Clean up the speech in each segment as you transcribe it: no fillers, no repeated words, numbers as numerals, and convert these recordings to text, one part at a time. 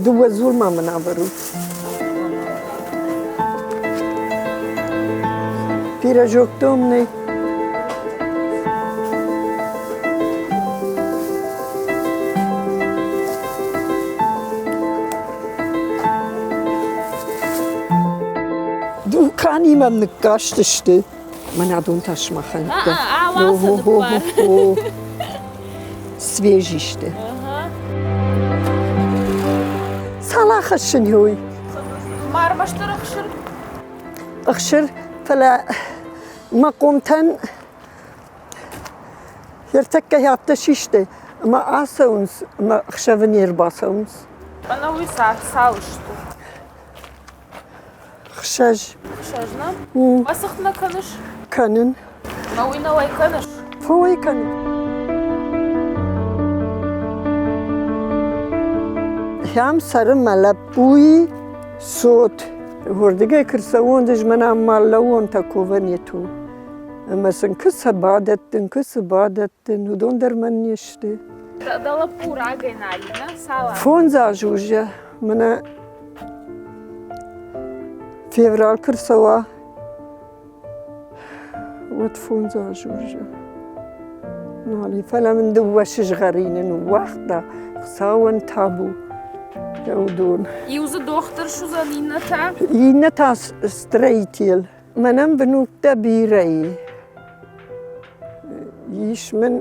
Дыууӕ дзул ма мын авӕрут. Пирожок томный. Дукани мӕм ныккастысты. Мӕн адон та сымахӕн. Свежий сты. Цал ахӕссын ой? Ма ӕрмӕстдӕр ӕхсыр? Ӕхсыр, фӕлӕ мӕ хъомтӕн ӕртӕккӕ афтӕ систы, ӕмӕ ацӕуынц ӕмӕ ӕхсӕвы не рбацӕуынц. Ӕнӕуый цал сты? Хсӕз. Хсӕз нӕ? Уӕ нӕ кӕныс? Кӕнын. Мӕ уый нӕ уӕй кӕныс? Фӕуӕй кӕнын. Хӕм цӕры мӕ лӕппуйы цот. Уырдыгӕй куы рцӕуон, ӕз мӕнӕ ма лӕууон такого нету. Ӕмӕ сын куы сӕ бадӕттын, куы цы бадӕттын, уыдон дӕр мӕн не сты. Дӕ лӕппу рагӕй нал и, нӕ? Цал азы? Фондз азы уже. Мӕнӕ февраль куы рцӕуа, уӕд фондз азы уже. Нал и, фӕлӕ мын дыууӕ сызгъӕрины ныууагъта, Хуыцауӕн табу, уыдон. Иу дзы дохтыр суыдзӕн, иннӕ та? Иннӕ та строитель. Мӕнӕн внуктӕ бирӕ и. Ис мын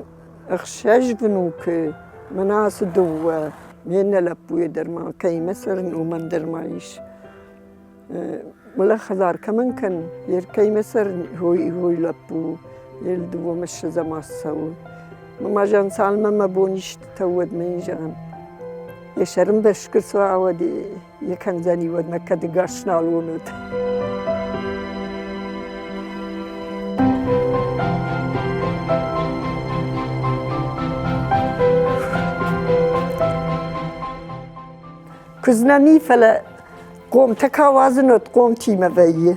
ӕхсӕз внукы, мӕнӕ ацы дыууӕ. Ме ннӕ лӕппуйы дӕр ма кӕимӕ цӕрын, уымӕн дӕр ма ис. Мӕлӕ хӕдзар кӕмӕн кӕн, йе ркӕимӕ цӕрын, хой лӕппу, йе дыууӕмӕ ссӕдзӕм ацӕуы. Мӕ зӕгъын, цалынмӕ мӕ бон истытӕ уӕд мӕ йын зӕгъын, йӕ сӕрын бӕскырцуа, уӕд йӕ кӕндзӕни, уӕд мӕ кӕд ӕгас нал уынут. Куыдз нӕм и, фӕлӕ хъомтӕ кӕ уадзын, уӕд хъомтимӕ вӕййы.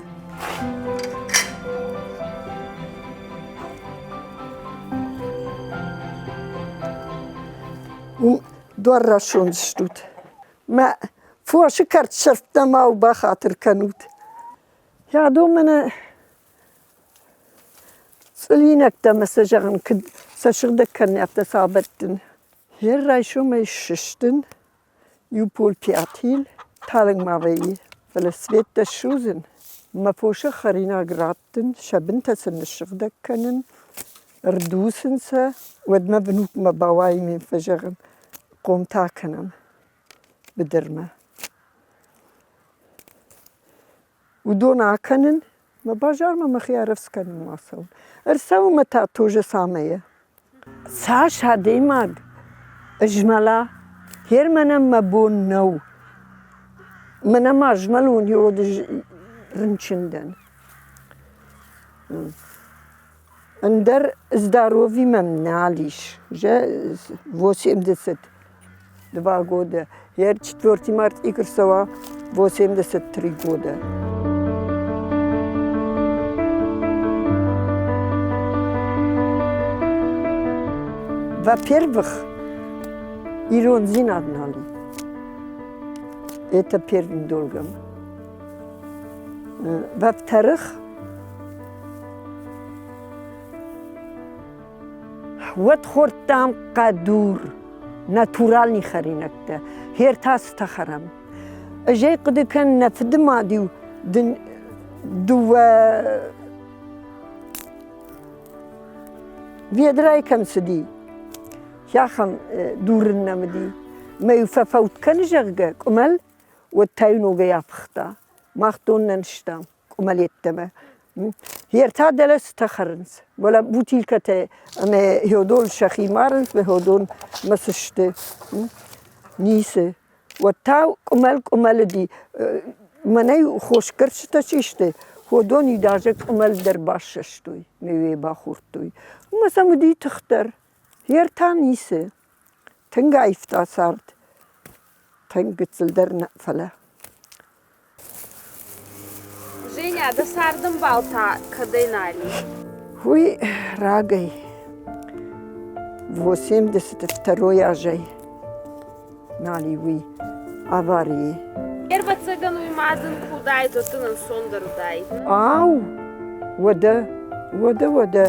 Уым дуар расондзыстут. Мӕ фосы кӕртсӕрттӕ ма бахатыр кӕнут. Адон мӕнӕ цъылинӕгтӕ мӕ сӕ зӕгъын, куыд сӕ сыгъдӕг кӕнын, афтӕ сӕ абӕттын. Гъер райсомӕй сыстын, иу пол-пятил, талынг ма вӕййы, фӕлӕ светтӕ ссудзын, мӕ фосы хӕринаг раттын, сӕ бынтӕ сын ныссыгъдӕг кӕнын, ӕрдуцын сӕ, уӕдмӕ внукмӕ бауайын ме фӕзӕгъын, хъомтӕ кӕнӕм быдырмӕ. Уыдон акӕнын, мӕ базармӕ мӕхи ӕрӕвдз кӕнынмӕ ацӕуын. Ӕрцӕуын мӕ та то же самое. Цас адӕймаг змӕла, гъер мӕнӕн мӕ бон нӕу. Мӕнӕ ма змӕлон, йод рынчын дӕн. Ӕндӕр здоровье мӕм нал ис. Уже 82 года. Я 4 марта икрсова 83 года. Во-первых, ирондзинад нал и. Это первым долгом. Во-вторых, уӕд хордтам хъӕдур, натуральный хӕринӕгтӕ, хертӕ цытӕ хӕрӕм. Ӕз ӕй хъуыды кӕнын, нӕ фыдымад-иу дын дыууӕ ведрайы кӕм цыди, ахӕм дурын нӕм уыди. Мӕ-иу фӕфӕуд кӕны, зӕгъгӕ, къуымӕл, уӕд та-иу ногӕй афыхта. Мах дон нӕ нызтам къуымӕлеттӕмӕ. Ӕртӕ дӕлӕ цытӕ хӕрынц. Уӕлӕ бутилкӕтӕ ӕмӕ хёдон сӕхи марынц, мӕ хёдон мӕ цы сты. Ницы. Уӕд та къуымӕл къуымӕлыди. Мӕнӕй хосгӕрдджытӕ чи сты, уыдон идазӕг къуымӕл дӕр бассӕстой, ме бахордтой. Ӕмӕ сӕм уыди тых дӕр. Ӕртӕ ницы. Тынг аивта цард. Тынг гыццыл дӕр нӕ, фӕлӕ. Женя, дӕ цардӕмбал та кӕдӕй нал и? Уый рагӕй, 82 азӕй нал и уый. аварийы. Ӕрвӕццӕгӕн уый ма дын куы уыдаид, уӕд дын ӕнцондӕр уыдаид. Ау, уӕдӕ, уӕдӕ, уӕдӕ.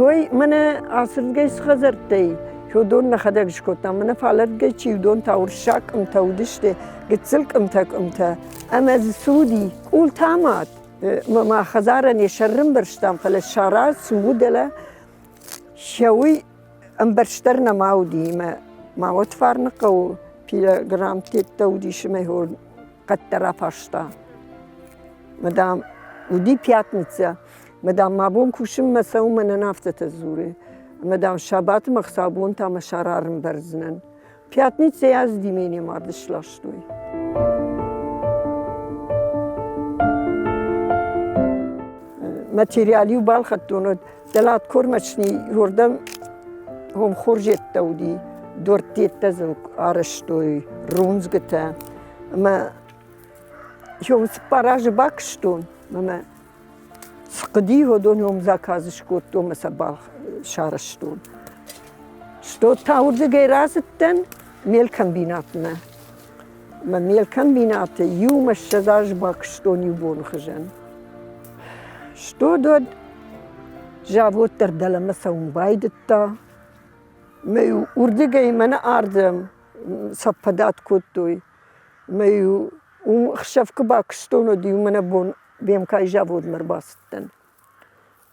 Ой, мӕнӕ ацырдгӕй цы хӕдзӕрттӕй, уыдон нӕхӕдӕг скодтам. Мӕнӕ фалӕрдгӕй чи уыдон та уырыссаг къуымтӕ уыдысты, гыццыл къуымтӕ-къуымтӕ. Ӕмӕ дзы цы уыди? Къултӕ амад. Мӕ хӕдзарӕн йӕ сӕр рымбӕрзтам, фӕлӕ сара цы у дӕлӕ, сӕ уый ӕмбӕрст дӕр нӕма уыди ӕмӕ ма уӕд Фарныхъӕуы пилограммтеттӕ уыдис ӕмӕ хъӕдтӕ рафаста. Мадам, уыди пятницӕ, мадам, мӕ бон кусынмӕ цӕуын мӕнӕн афтӕтӕ дзуры. Мадам, сабаты мӕ хцабон та мӕ сӕр ӕрӕмбӕрздзынӕн. Пятницӕйы ацыди ме марды сластой. Материал-иу балхӕдтон, уӕд дӕлӕ кормачни уордӕм хом хорзеттӕ уыди, дорттеттӕ дзы арӕзтой, рундзгуытӕ. Ӕмӕ 4 азы бакуыстон ӕмӕ цы хъуыди, уыдон уым заказ скодтон ӕмӕ сӕ сарӕзтон. Что та уырдыгӕй рацыдтӕн мелкомбинатмӕ. Мӕ мелкомбинаты иумӕ 20 азы бакуыстон иу боны хуызӕн. Что уӕд завод дӕр дӕлӕмӕ цӕуын байдыдта. Мӕ уырдыгӕй мӕнӕ ардӕм сӕппӕдат кодтой. Мӕ-иу уым ӕхсӕв куы бакуыстон, уӕд-иу мӕнӕ бон БМК-йы заводмӕ ӕрбацыдтӕн.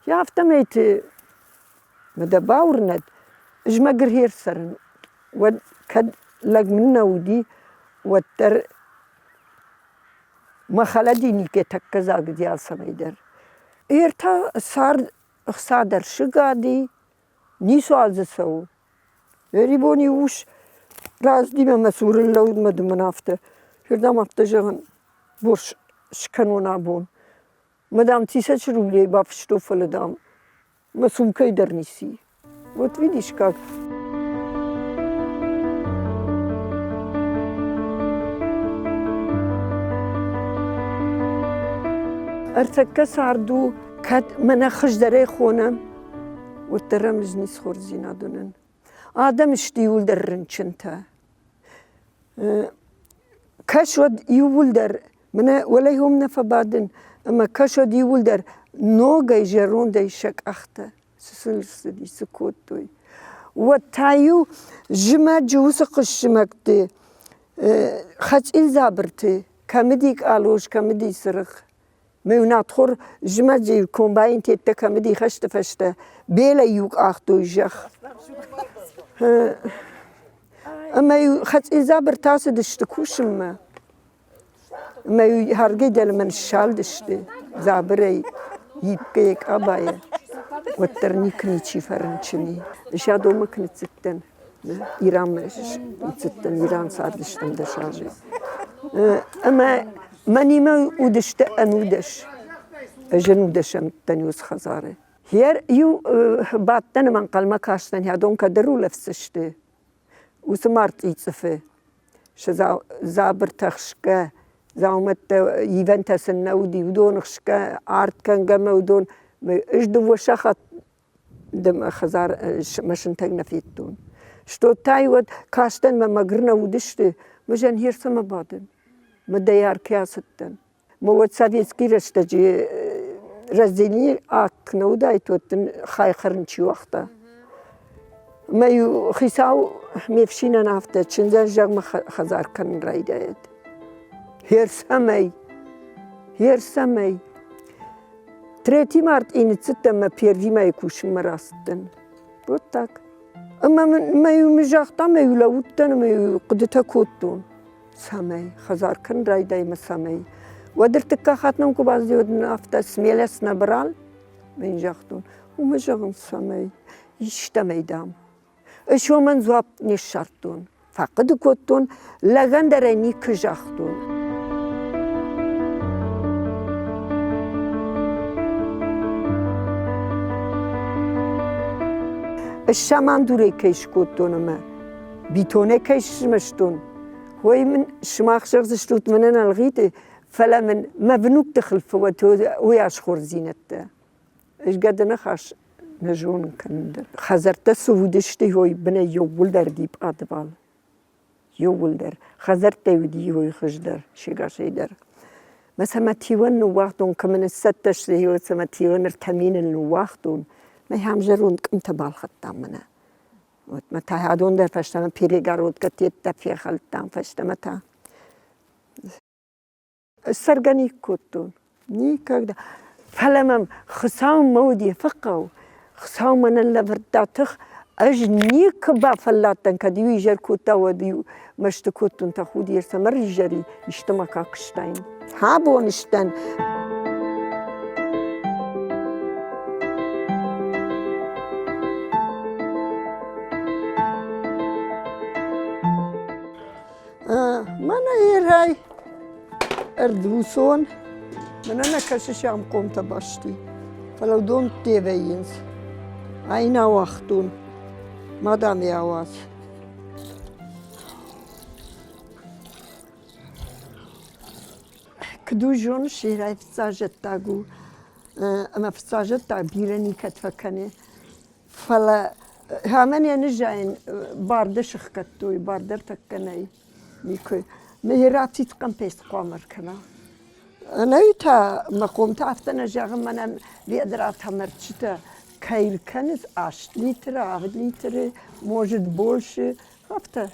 Афтӕмӕйты мӕ дӕ бауырнӕд, ӕз мӕгуыр цӕрын, уӕд кӕд лӕг мын нӕ уыди, уӕддӕр мӕ холодильникӕй тӕккӕ дзаг уыди алцӕмӕй дӕр. Ӕртӕ цард ӕхца дӕр сыгади, ницуал дзы цӕуы. Ӕрибон иу ус рацыди мӕ мӕ цуры лӕууыд мӕ дын мын афтӕ, Фердӕм афтӕ зӕгъын, борщ скӕнон абон. Мӕ, дам, тысячи рублей бафыстон, фӕлӕ, дам, мӕ сумкӕйы дӕр ницы и. Вот видишь как. Ӕртӕккӕ цард у, кӕд мӕнӕ хуыздӕрӕй хонӕм, уӕддӕр ӕм ӕз ницы хорздзинад уынын. Адӕм сты иууылдӕр рынчынтӕ. Кӕс уӕд иууылдӕр, мӕнӕ уӕлӕй уым нӕ фӕбадын, ӕмӕ кӕс уӕд иууылдӕр ногӕй зӕрондӕй сӕ къӕхтӕ цы сын рцыди, цы кодтой. Уӕд та-иу зымӕджы уыцы хъыззымӕгты хӕцъил дзабырты кӕмыди къалоз, кӕмыди цырыхъ. Ме унатхор зымӕджы комбайнтеттӕ кӕмыди хӕсты фӕстӕ белӕй-иу къахтой зӕхх. Ӕмӕ-иу хӕцъил дзабыртӕ ацыдысты кусынмӕ. Ӕмӕ-иу хӕргӕ дӕлӕмӕ ныссалдысты дзабырӕй, ипкӕйӕ, къабайӕ. Уӕддӕр никуы ничи фӕрынчын и. Сӕдомӕ куы ныццыдтӕн, Иранмӕ ныццыдтӕн, Иран цардыстӕм 10 азы. Ӕмӕ мӕнимӕ уыдысты ӕнудӕс. Ӕз ӕнудӕсӕм уыдтӕн уыцы хӕдзары. Йӕ иу бадтӕн ӕмӕ ӕнхъӕлмӕ кастӕн, адон кӕд ӕрулӕфдзысты, уыцы мартъи цъыфы сӕ дзабыртӕ хсгӕ, дзаумӕттӕ ивӕнтӕ сын нӕ уыди, уыдон хсгӕ, арт кӕнгӕ мӕ уыдон. Ӕз дыууӕ сахат мӕ хӕдзар мӕ сынтӕг нӕ федтон. Стодтай уӕд кастӕн мӕ мӕгуыр нӕ уыдысты, мӕ зӕнхер цӕмӕ бадын, мӕ дӕйар ке ацыдтӕн. Мӕ уӕд советский рӕстӕджы разделение акт нӕ уыдаид, уӕд дын хай хӕрын чи уагъта. Мӕ иу хицау ме фсинӕн афтӕ, чындзӕн зӕгъ мӕ хӕдзар кӕнын райдайӕд. Хер цӕмӕй, хер цӕмӕй. Третий мартъи ныццыдтӕн мӕ первимӕйы кусынмӕ рацыдтӕн. Вот так. Ӕмӕ мӕ-иу мын загъта, мӕ-иу лӕууыдтӕн ӕмӕ-иу хъуыдытӕ кодтон, цӕмӕй хӕдзар кӕнын райдай ӕмӕ цӕмӕй. Уӕд ӕртыккаг хатт нӕм куы бацыди, уӕд мын афтӕ смелӕс набрал, мӕ йын загътон, уымӕ зӕгъын, цӕмӕй, истӕмӕй, дам. Ӕз уымӕн дзуапп не ссардтон. Фӕхъуыды кодтон, лӕгӕн дӕр ӕй никуы загътон. Ӕз самандурӕй кӕй скодтон ӕмӕ бетонӕй кӕй сызмӕстон, уый мын сымах зӕгъдзыстут мӕнӕн ӕлгъиты, фӕлӕ мын мӕ внукты хылфы уӕд уый ас хорздзинӕдтӕ. Ӕз гӕды ныхас нӕ зонын кӕнын дӕр. Хӕдзӕрттӕ цы уыдысты, уый бынӕй иууылдӕр дипъадвал. Иууылдӕр. Хӕдзӕрттӕй уыди иуӕй хуыздӕр, сегасӕй дӕр. Мӕ сӕ тиуӕн ныууагътон, кӕмӕн ныццӕттӕ сты, сӕ тиуӕн ӕртӕ мины ныууагътон. Мӕ ахӕм зӕронд къуымтӕ балхӕдтам мӕнӕ. Вот мӕ та адон дӕр фӕстӕмӕ перегородкӕ фехӕлдтам фӕстӕмӕ та. Цӕргӕ никкодтон. Никогда. Фӕлӕ мӕм Хуыцау мӕ уд йӕ фӕхъхъау. Хуыцау мӕнӕн лӕвӕрдта тых. Ӕз никуы бафӕлладтӕн, кӕд-иу изӕр кодта, уӕд-иу мӕсты кодтон тӕхуды ӕрцӕмӕр изӕри исты ма куыстаин. Абон сдӕн. Мӕнӕ Ирӕй ӕрдусон, мӕнӕ нӕ кӕсыс ам хъомтӕ басти, фӕлӕ уыдон дде вӕййынц. Ай нӕ ауагътон, ма дам ӕй ауадз. Куыд у зоныс, Ирӕй фыццазӕттаг у ӕмӕ фыццазӕттаг бирӕ никӕд фӕкӕны. Фӕлӕ амӕн йӕ ныззайын бардӕ сыхгӕдтой, бардӕр тӕккӕ нӕй никуы. Мӕ хъӕмпӕй цы хъуамӕ ӕркӕна? Ӕнӕуи та мӕ хъомтӕ афтӕ нӕ зӕгъын, мӕнӕн ведратӕ мӕрчытӕ кӕй ркӕнынц 8 литры, 7 литры, может больше, афтӕ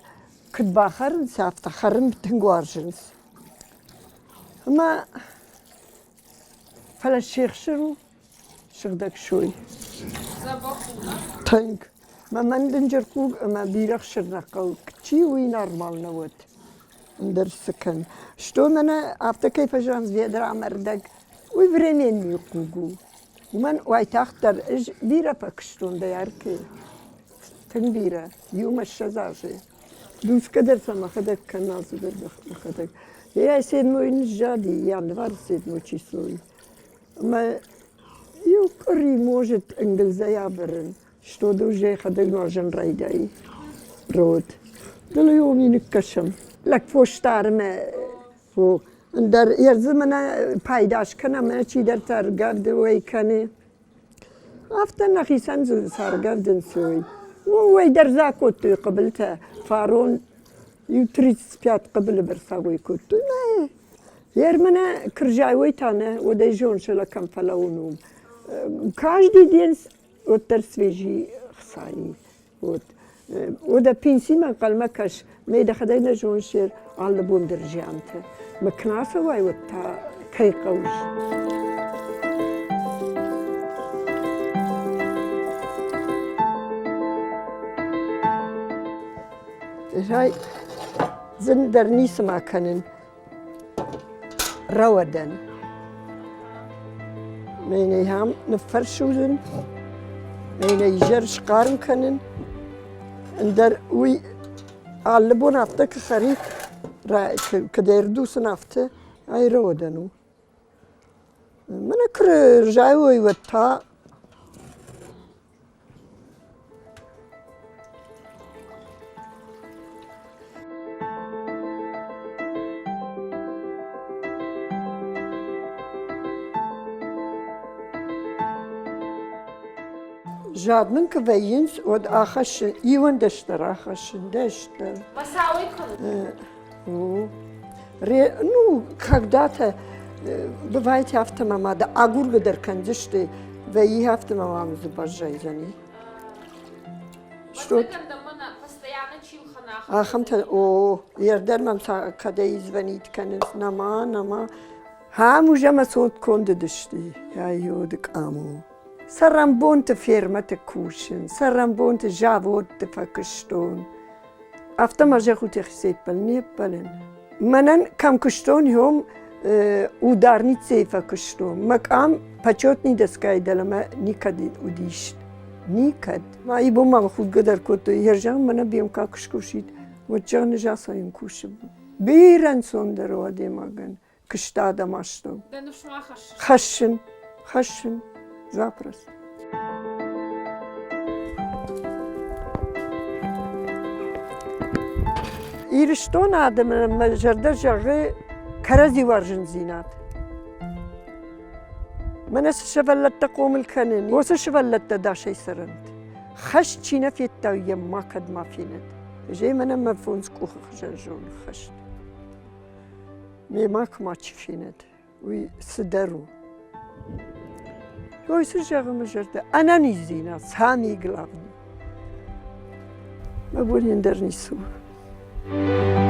куыд бахӕрынц, афтӕ хӕрын тынг уарзынц. Ӕмӕ фӕлӕ се хсыр у сыгъдӕг сой. Тынг. Мӕ мӕн дынджыр хъуг ӕмӕ бирӕ хсыр нӕ хъӕуы. Чи уый нормал нӕ уыд. Ӕндӕр цы кӕн. Что мӕнӕ афтӕ кӕй фӕзӕгъынц ведра ӕмӕ ӕрдӕг, уый временный хъуг у. Уымӕн уайтагъддӕр ӕз бирӕ фӕкуыстон дояркӕйы. Тынг бирӕ, иумӕ 20 азы. Дуцгӕ дӕр сӕ мӕхӕдӕг кӕнын, алцыдӕр мӕхӕдӕг. Я седьмой ныззади, январь седьмой числой. Ӕмӕ иу къуыри, может, ӕнгуылдзӕй абырын, что ды уже йӕхӕдӕг нуазын райдай. Род. Дыл уым ныккӕсӕм. Лӕг фос дары мӕ ӕндӕр ӕрдзы мӕнӕ пайда скӕна, мӕнӕ чидӕртӕ ӕргӕвды уӕй кӕны. Афтӕ нӕхицӕн дзы царгӕвдын цой. Уӕй дӕр дзы акодтой хъыбылтӕ. Фарон иу 35 хъыбылы бӕрц ауӕй кодтой. Нӕ, Ермӕнӕ кырзайой та нӕ, уӕд ӕй зонсӕлӕ кӕм фӕлӕуын уым. Каждый день уӕддӕр свежий хцайы. Вот. Уӕдӕ пенсимӕ ӕнхъӕлмӕ кӕс, мӕ дӕхӕдӕг нӕ зоныс алы бон дӕр зианты. Мӕ куы нӕ ацӕуай, уӕд та кӕй хъӕуыс? Рай зын дӕр ницыма кӕнын. Рауадӕн. Мӕнӕ ам ныффӕрсудзын, мӕнӕ изӕр схъарм кӕнын. Ӕндӕр уый алы бон афтӕ куы хӕрид, куыд ӕрдуцын, афтӕ ай рауадӕн у. Мӕнӕ куы рзайой, уӕд та Зад мын куы вӕййынц, уӕд ахӕссын, 11 дӕр ахӕссын, 10 дӕр. Ну, когда-то бывает афтӕ мӕ мады агургӕ дӕр кӕндзысты, вӕййы афтӕ мӕ мам дзы баззайдзӕни. Что Ахӕмтӕ, о, ердӕр мӕм кӕдӕй звонит кӕнынц, нама, нама. Хам уже мӕ цот конд уыдысты, йа къаму. Цӕрӕнбонты фермӕты кусын, цӕрӕнбонты заводты фӕкуыстон. Афтӕ ма зӕгъут ӕхсеппӕл, не ппӕлын. Мӕнӕн кӕм куыстон, уым ударницӕй фӕкуыстон. Мӕ къам почетный доскайы дӕлӕмӕ никӕд уыдис. Никӕд. Ма ибон ма худгӕ дӕр кодтой. Ержан мӕнӕ бемка куы скусид, уӕд зӕгъын ӕз ацӕуин кусын. Бирӕ ӕнцондӕр у адӕймагӕн куыста адӕм астӕу. Дӕ ныфс ма хӕссыс? Хӕссын, хӕссын, запросто. Ирыстоны адӕмӕн мӕ зӕрдӕ зӕгъы кӕрӕдзи уарзындзинад. Мӕнӕ цы сывӕллӕттӕ хъомыл кӕнын, уыцы сывӕллӕттӕ дӕсӕй цӕрӕнт. Хӕст чи нӕ федта, йӕ макӕд ма фенӕд. Ӕз мӕнӕн мӕ фондз къухы хуызӕн зоны хӕст. Мемӕ куы мачи фенӕд, уый цыдӕр у. Ой, цы зӕгъы мӕ зӕрдӕ? Ӕнӕниздзинад, самый главный. Мӕ бон ӕндӕр ницы у.